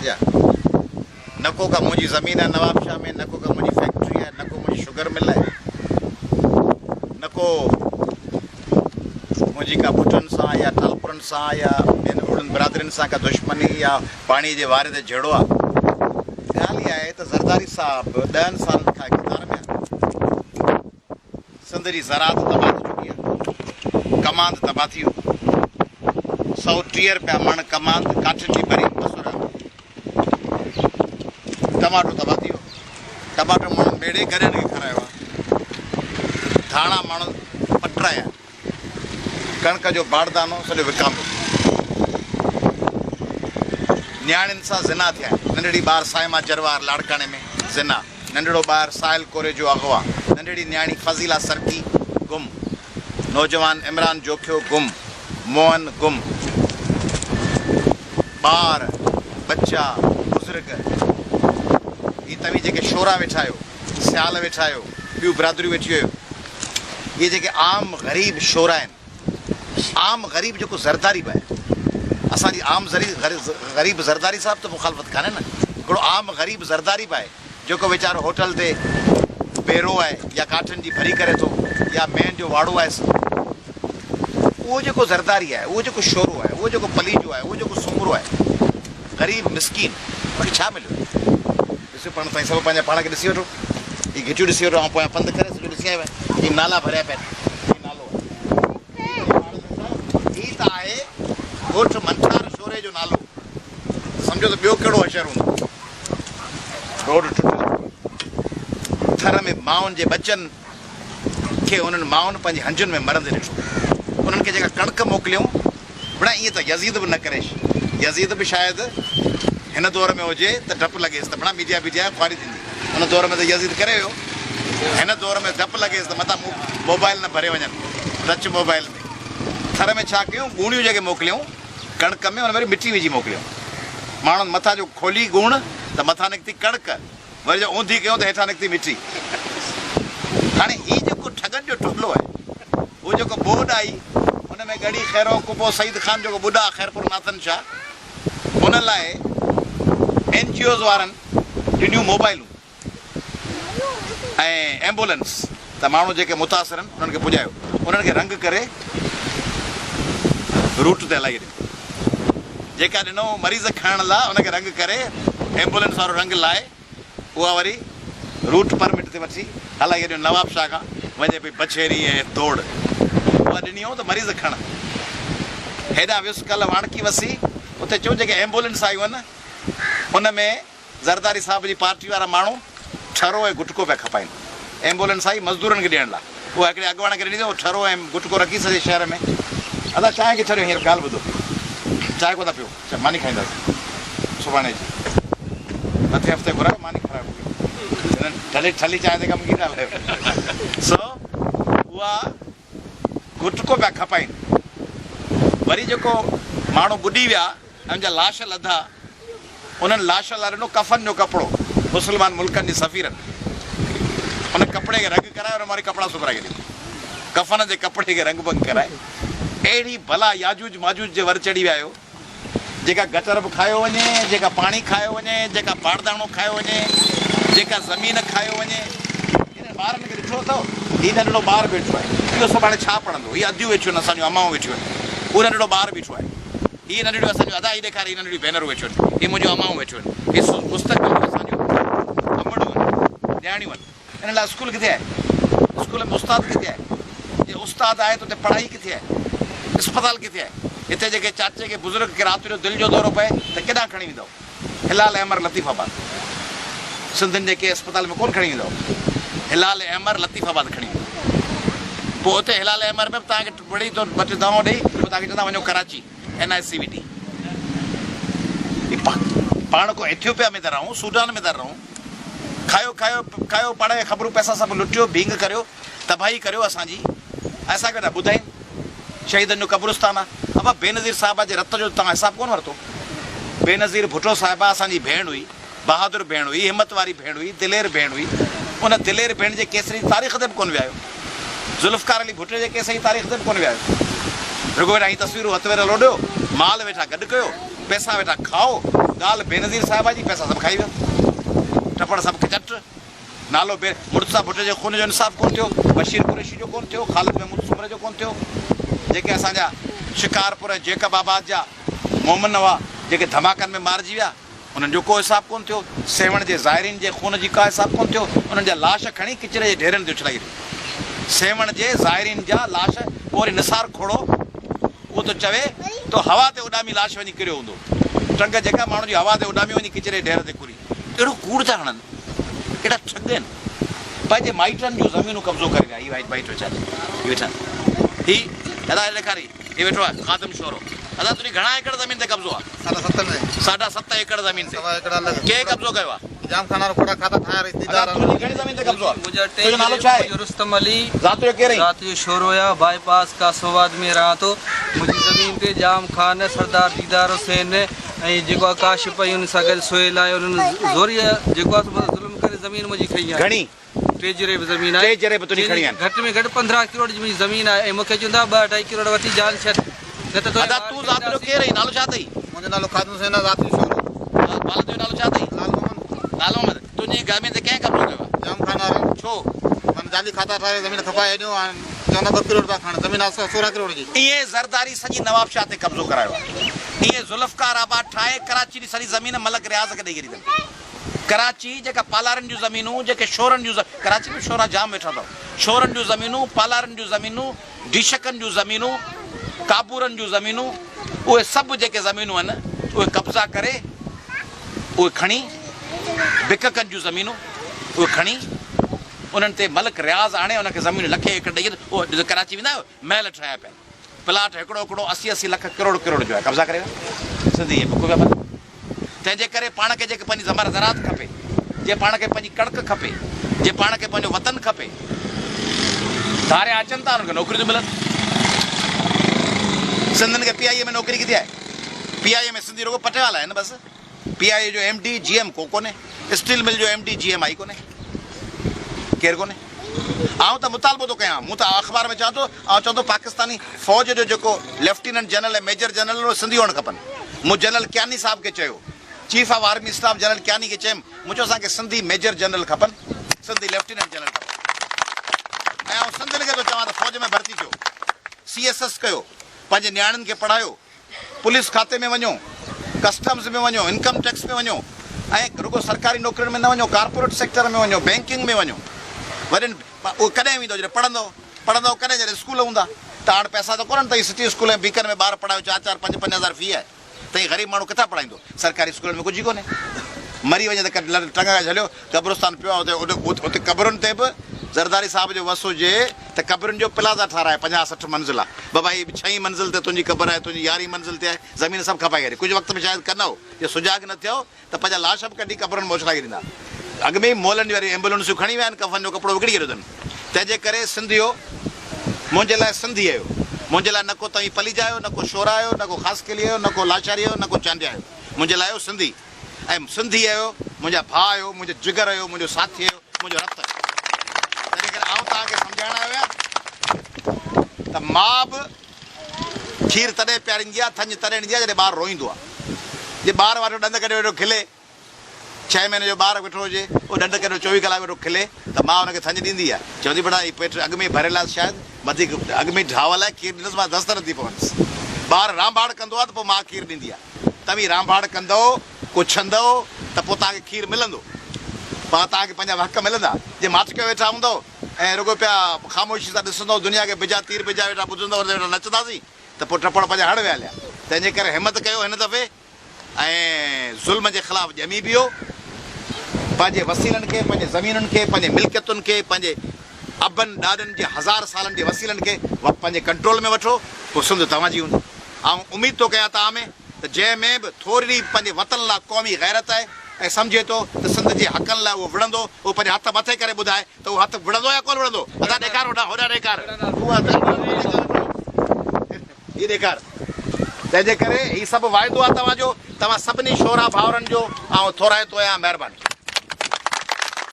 جا. نه ڪو ڪا منهنجي زمين آهي نوابشاهه ۾، نه ڪو ڪا منهنجي فيڪٽري آهي، نه ڪو منهنجي شگر مل آهي، نه ڪو منهنجي ڪا ڀٽن سان يا ٽالپرن سان يا ٻين اهڙن برادرين سان ڪا دشمني يا پاڻي جي واري تي جهيڙو آهي. ڳالهه اها آهي ته زرداري صاحب ڏهن سالن کان اقتدار ۾ آهي. سنڌ جي زراعت تباهه ٿي چڪي آهي، ڪماند تباهه ٿي ويو، 130 رپيا مڻ ڪماند ڪاٺين جي ڀري 200 رپيا مڻ، ٽماٽو تباهه ٿي ويو، ٽماٽو ماڻهن ميڙي گڏهن کي کارايو آهي، ڌاڻا ماڻهن پٽرايا آهن، ڪڻڪ جو باڙدانو سڄو وڪاميو، نياڻين سان زنا ٿيا آهن، ننڍڙي ٻار صائمه جروار لاڙڪاڻي ۾ زنا. ننڍڙو ٻار ساحل ڪوريجو اغوا، ننڍڙي نياڻي فضيلا سرڪي گم، نوجوان عمران جوکيو گم، موهن گم، ٻار، ٻچا، بزرگ، هي توهين جيڪي شورا ويٺا آهيو، سيال ويٺا آهيو، ٻيون برادريون ويٺيون آهيو، اهي جيڪي عام غريب شورا آهن، عام غريب جيڪو زرداري به آهي اسان جي عام غريب زرداري صاحب ته مخالفت ڪانهي نه هڪڙو عام غريب زرداري به آهي جيڪو ويچارو هوٽل تي بيرو آهي يا ڪاٺين جي ڀري ڪري ٿو يا مين جو واڙو آهي اهو جيڪو زرداري آهي اهو جيڪو شورو آهي اهو جيڪو پليجو آهي اهو جيڪو سومرو آهي غريب مسڪين ان کي ڇا مليو ڏسو پاڻ سائين سڀ پنهنجا پاڻ کي ڏسي وٺو هي گهٽيون ڏسي وٺو آئون پويان پنڌ ڪري سڄو ڏسي آيو آهيان هي نالا ڀريا پيا آهن هي نالو آهي هي ته آهي ڳوٺ منٺار شوري جو نالو سمجهو ته ٻيو ڪهڙو حشر هوندو روڊ ٽٽل ٿر ۾ مائن جي ٻچن کي انهن مائن پنهنجي هنجن ۾ مرندي ڏٺو. انهن کي جيڪا ڪڻڪ موڪليائون، بڻا ائين ته يزيد به نه ڪريش. يزيد به شايد هن دور ۾ هجي ته ڊپ لڳيس ته بڻا ميڊيا بيڊيا خواري ٿيندي. ان دور ۾ ته يزيد ڪري ويو. هن دور ۾ ڊپ لڳيس ته متان موبائل نه ڀري وڃن ٽچ موبائل ۾. ٿر ۾ ڇا ڪيون، ڳوڻيون جيڪي موڪليائون ڪڻڪ ۾ ان ۾ وري مٽي وجهي موڪليائون. ماڻهن مٿان جو کولي ڳوڻ ته مٿان نڪتي ڪڻڪ. وري جو اونڌي ڪيون ته هيٺان نڪتي مٺي. هاڻي هي جيڪو ٺڳن جو ٽولو آهي، هو جيڪو ٻوڏ آئي، ان ۾ ڳڙهي خيرو، قبو سعيد خان جيڪو ٻڏا خيرپور ناٿن شاهه، ان لاء اين جي اوز وارن ڏنيون موبائلون ۽ ايمبولنس ته ماڻهو جيڪي متاثر آهن انهن کي پڄايو. انهن کي رنگ ڪري روٽ تي هلائي ڏنو. جيڪا ڏنو مريض کڻڻ لا ان کي رنگ ڪري ايمبولينس وارو رنگ لائي اها وري روٽ پرمٽ تي وٺي هلائي ڏنو نواب شاهه کان وڃي پئي بڇيري ۽ دوڙ اها ڏني هئون ته مريض کڻ هيڏانهن ويس ڪلهه واڻڪي وسي اتي چيو جيڪي ايمبولينس آيون آهن ان ۾ زرداري صاحب جي پارٽي وارا ماڻهو ٺرو ۽ گٽڪو پيا کپائين. ايمبولينس آئي مزدورن کي ڏيڻ لاء. اها هڪڙي اڳواڻ کي ڏني ته اهو ٺرو ۽ گٽڪو رکي سڄي شهر ۾. ادا چانهه کي ڇڏيو هينئر ڳالهه ٻڌو. چانهه ڪو ٿا پيو. چا ماني کائينداسين. سڀاڻي اچي. مٿين هفتي گهرايو ماني کارايو مون کي. هنن ٺلهي ٺلهي چانهه تي ڪم ڪيئن ٿا هلايو. سو اها گٽڪو پيا کپائين. وري جيڪو ماڻهو ٻڏي ويا ۽ ان جا لاش لڌا. انهن لاشن لاء ڏنو ڪفن جو ڪپڙو، مسلمان ملڪن جي سفيرن ان ڪپڙي کي رنگ ڪرائي ان مان وري ڪپڙا سبرائي ڏنا. ڪفن جي ڪپڙي کي رنگ بنگ ڪرائي اهڙي بلا ياجوج ماجوج جي ور چڙهي ويا آهيو، جيڪا گٽر به کايو وڃي، جيڪا پاڻي کايو وڃي، جيڪا باڙداڻو کايو وڃي، جيڪا زمين کايو وڃي. هنن ٻارن کي ڏٺو اٿو؟ هي ننڍڙو ٻار ويٺو آهي، اهو سڀاڻي ڇا پڙهندو؟ هي اديون ويٺيون آهن، اسان جون امائون ويٺيون آهن، اهو ننڍڙو ٻار بيٺو آهي. هي ننڍڙيون اسان جون ادا هي ڏيکار هي ننڍڙيون ڀينرون ويٺيون آهن هي منهنجون امائون ويٺيون آهن هي مستقبل جون اسان جون امڙون آهن نياڻيون آهن انهن لاء اسڪول ڪٿي آهي اسڪول ۾ استاد ڪٿي آهي جي استاد آهي ته اتي پڙهائي ڪٿي آهي اسپتال ڪٿي آهي هتي جيڪي چاچي کي بزرگ کي رات جو دل جو دورو پئي ته ڪيڏانهن کڻي ويندؤ هلال احمر لطيف آباد سنڌين جي ڪنهن اسپتال ۾ ڪونه کڻي ويندؤ هلال احمر لطيف آباد کڻي ويندؤ پوء اتي هلال احمر ۾ به توهان کي وڙهي ٿو ٻه ٽي دانهون ڏئي پوء توهان کي چوندا وڃو Karachi N I C V D. پاڻ ڪو ايٿيوپيا ۾ ٿا رهون سوڊان ۾ ٿا رهون کايو کايو کايو پاڻ کي خبرون پئسا سڀ لٽيو ڀينگ ڪريو تباهي ڪريو اسان جي ۽ اسان کي ويٺا ٻڌائين شهيدن جو قبرستان آ ابا بينظير صاحبه جي رت جو توهان حساب ڪونه ورتو بينظير ڀٽو صاحبه اسان جي ڀيڻ هئي بهادر ڀيڻ هئي، همت واري ڀيڻ هئي، دلير ڀيڻ هئي. ان دلير ڀيڻ جي ڪيس جي تاريخ تي به ڪونه ويا آهيو. ذوالفقار علي ڀٽي جي ڪيس جي تاريخ تي به ڪونه ويا آهيو. رڳو ويٺا هي تصويرون هٿ ويٺا لوڏيو، مال ويٺا گڏ ڪيو، پئسا ويٺا کائو، ڳالهه بينظير صاحبه جي پئسا سڀ کائي ويا، ٽپڙ سڀ چٽ، نالو بي مرتضيٰ ڀٽي جي خون جو انصاف ڪونه ٿيو، بشير قريشي جو ڪونه ٿيو، خالد محمود سومري جو ڪونه ٿيو، جيڪي اسان جا شڪارپور ۽ جيڪب آباد جا مومن هئا، جيڪي ڌماڪن ۾ مارجي ويا، انهن جو ڪو حساب ڪونه ٿيو، سيوهڻ جي زائرين جي خون جي ڪا حساب ڪونه ٿيو، انهن جا لاش کڻي ڪچري جي ڍيرن تي اڇلائي ڏني. سيوهڻ جي زائرين جا لاش پوء وري نثار کوڙو اهو ٿو چوي ته هوا تي اڏامي لاش وڃي ڪريو هوندو. ٽنگ جيڪا ماڻهو جي هوا تي اڏامي وڃي ڪچري جي ڍير تي ڪري. اهڙو ڪوڙ ٿا هڻن. اهڙا ٺڳ آهن. پنهنجي مائٽن جون زمينون قبضو ڪري ويا. هي مائٽ ويچارا هي ويٺا آهن. هي ادا هي ڏيکاري. هي ويٺو آهي خادم شورو. ادا تنهنجي گهڻا ايڪڙ زمين تي قبضو آهي؟ ساڍا ست ۾. ساڍا ست ايڪڙ زمين تي. سوا ايڪڙ الڳ. ڪنهن قبضو ڪيو آهي؟ ڄام خان وارو کوڙا کاتا ٺاهيا رشتيدار. ادا تنهنجي گهڻي زمين تي قبضو آهي؟ منهنجا ٽي تنهنجو نالو ڇا آهي؟ منهنجو رستم علي. ذات جو ڪير آهين؟ ذات جو شورو آهيان باء پاس قاسم آباد ۾ رهان ٿو. منهنجي زمين تي ڄام خان، سردار ديدار حسين ۽ جيڪو آهي ڪاشف ۽ ان سان گڏ سهيل آهي انهن زوريء جيڪو آهي سو مون سان ظلم ڪري زمين منهنجي کنئي آهي. گهڻي؟ ٽي جريب زمين آهي. ٽي جريب تنهنجي کڻي آهن. گهٽ ۾ گهٽ 15 ڪروڙ جي منهنجي زمين آهي ۽ مون کي چون ٿا ٻه اڍائي ڪروڙ وٺي جان ڇڏ نه ته توکي ادا ٻاهر تون ذات جو ڪڍنداسين. ڪير آهين نالو ڇا اٿئي؟ منهنجو نالو خادم حسين آهي ذات جو شورو. والد جو نالو ڇا اٿئي؟ لال محمد. لال محمد تنهنجي زمين تي ڪنهن قبضو ڪيو آهي؟ ڄام خان وارن. ڇو؟ من جعلي کاتا ٺاهي زمين کپائي ڏنو هاڻ چون ٿا ٻه ڪروڙ رپيا کڻ زمين آهي 16 ڪروڙ جي. ائين زرداري سڄي نوابشاهه تي قبضو ڪرايو آهي. ائين ذوالفقار آباد ٺاهي ڪراچي جي سڄي زمين ملڪ رياض کي ڏئي ڇڏي اٿن. ڪراچي جيڪا پالارين جون زمينون جيڪي شورن جون ڪراچي ۾ شورا جام ويٺا اٿو شورن جون زمينون پالارين جون زمينون ڊيشڪن جون زمينون ڪابورن جون زمينون اهي سڀ جيڪي زمينون آهن اهي قبضا ڪري اهي کڻي بڪڪن جون زمينون اهي کڻي انهن تي ملڪ رياض آڻي انهن کي زمينون لکين ايڪڙ ڏئي اهو ڪراچي ويندا آهيو محل ٺاهيا پيا آهن پلاٽ هڪڙو هڪڙو اسي اسي لک ڪروڙ ڪروڙ جو آهي قبضا ڪري ويا سنڌي ائين بکو پيا مرن. تنهن جي ڪري پاڻ کي جيڪي پنهنجي زمر زراعت کپي، جي پاڻ کي پنهنجي ڪڻڪ کپي، جي پاڻ کي پنهنجو وطن کپي، ڌاريا اچن ٿا انهن کي نوڪريون ٿيون ملن. سنڌين کي پي آء اي ۾ نوڪري ڪٿي آهي؟ پي آء اي ۾ سنڌي رڳو پٽيوالا آهن بس. پي آء اي جو ايم ڊي، جي ايم ڪو ڪونهي. اسٽيل مل جو ايم ڊي، جي ايم آئي ڪونهي. ڪير ڪونهي. آئون ته مطالبو ٿو ڪيان، مون ته اخبار ۾ چوان ٿو، آئون چوان ٿو پاڪستاني فوج جو جيڪو ليفٽيننٽ جنرل ۽ ميجر جنرل اهي سنڌي هئڻ کپن. مون جنرل ڪياني صاحب کي چيو، chief of army staff general Kayani کي چيم، مون چيو اسان کي سنڌي ميجر جنرل کپن، سنڌي ليفٽيننٽ جنرل کپن. ۽ آئون سنڌين کي ٿو چوان ته فوج ۾ ڀرتي ٿيو، سي ايس ايس ڪيو، پنهنجي نياڻين کي پڙهايو، پوليس کاتي ۾ وڃو، ڪسٽمز ۾ وڃو، انڪم ٽيڪس ۾ وڃو ۽ رڳو سرڪاري نوڪرين ۾ نه وڃو، ڪارپوريٽ سيڪٽر ۾ وڃو، بينڪنگ ۾ وڃو. وڏين اهو ڪڏهن ويندو جڏهن پڙهندو، پڙهندو ڪڏهن جڏهن اسڪول هوندا ته هاڻ پئسا ته ڪونهن توهين سٽي اسڪول ۽ بيڪن ۾ ٻار پڙهايو چار چار پنج پنج هزار في آهي توهين غريب ماڻهو ڪٿان پڙهائيندو سرڪاري اسڪولن ۾ ڪجهه ئي ڪونهي مري وڃي ته ٽنگ کان جهليو قبرستان پيو آهي اتي اتي قبرن تي به زرداري صاحب جو وس هجي ته قبرن جو پلازا ٺاراهي پنجاهه 60 منزلا بابا هي ڇهين منزل تي تنهنجي قبر آهي تنهنجي يارهين منزل تي آهي زمين سڀ کپائي ڇڏي ڪجهه وقت ۾ شايد ڪنو جي سجاڳ نه ٿيو ته پنهنجا لاش به ڪڍي قبرن ۾ اڇلائي ڇڏيندا اڳ ۾ ئي مئلن جون ايمبولينسون کڻي ويا آهن ڪفن جو ڪپڙو وڪڻي ڇڏيو اٿن تنهن جي ڪري سنڌيو منهنجي لاء سنڌي آهيو منهنجي لاء نه ڪو توهين پليجا آهيو نه ڪو شورا آهيو نه ڪو خاصخيلي آهيو نه ڪو لاشاري آهيو نه ڪو چانڊيا آهيو منهنجي لاء آهيو سنڌي ۽ سنڌي آهيو، منهنجا ڀاء آهيو، منهنجو جگر آهيو، منهنجو ساٿي آهيو، منهنجو رت آهيو. تنهن ڪري آئون توهان کي سمجهائڻ آيو آهيان ته ماء به کير تڏهن پياريندي آهي، ٿڃ تڏهن ڏيندي آهي جڏهن ٻار روئيندو آهي. جي ٻار ويٺو ڏند ڪڍي ويٺو کلي، ڇهين مهيني جو ٻار ويٺو هجي، اهو ڏند ڪڍيو 24 ڪلاڪ ويٺو کلي ته ماء ان کي ٿڃ ڏيندي آهي. چوندي بڙا هي پيٽ اڳ ۾ ئي ڀريل آهي شايد وڌيڪ اڳ ۾ ئي ڍاول آهي کير ڏيندس مان دست نه ٿي پونس. ٻار رانڀاڙ ڪندو آهي ته پوء ماء کير ڏيندي آهي. توهين رانڀاڙ ڪندؤ، ڪڇندؤ ته پوء توهان کي کير ملندو. پوء توهان کي پنهنجا حق ملندا. جي ماٺ ڪيو ويٺا هوندؤ ۽ رڳو پيا خاموشي سان ڏسندؤ، دنيا کي بجا تير بجا ويٺا ٻڌندؤ وري ويٺا نچنداسين ته پوء ٽپڙ پنهنجا هڙ ويا هليا. تنهن جي ڪري همت ڪيو هن دفعي ۽ ظلم جي خلاف ڄمي بيهو. پنهنجي وسيلن کي، پنهنجي زمينن کي، پنهنجي ملڪيتن کي، پنهنجي ابن ڏاڏن جي هزار سالن جي وسيلن کي پنهنجي ڪنٽرول ۾ وٺو، پوء سنڌ توهان جي هوندي. آئون اميد ٿو ڪيان توهان ۾ ته جنهن ۾ به ٿورڙي پنهنجي وطن لاء قومي غيرت آهي ۽ سمجهي ٿو ته سنڌ جي حقن لاء اهو وڙهندو، اهو پنهنجا هٿ مٿي ڪري ٻڌائي ته اهو هٿ وڙهندو يا ڪونه وڙهندو؟ ادا ڏيکار هوڏانهن، هوڏانهن ڏيکار. تون هٿ مٿي ڪر. هي ڏيکار. تنهن جي ڪري هي سڀ واعدو آهي توهان جو، توهان سڀني شعراء ڀائرن جو آئون ٿورائتو آهيان. مهرباني.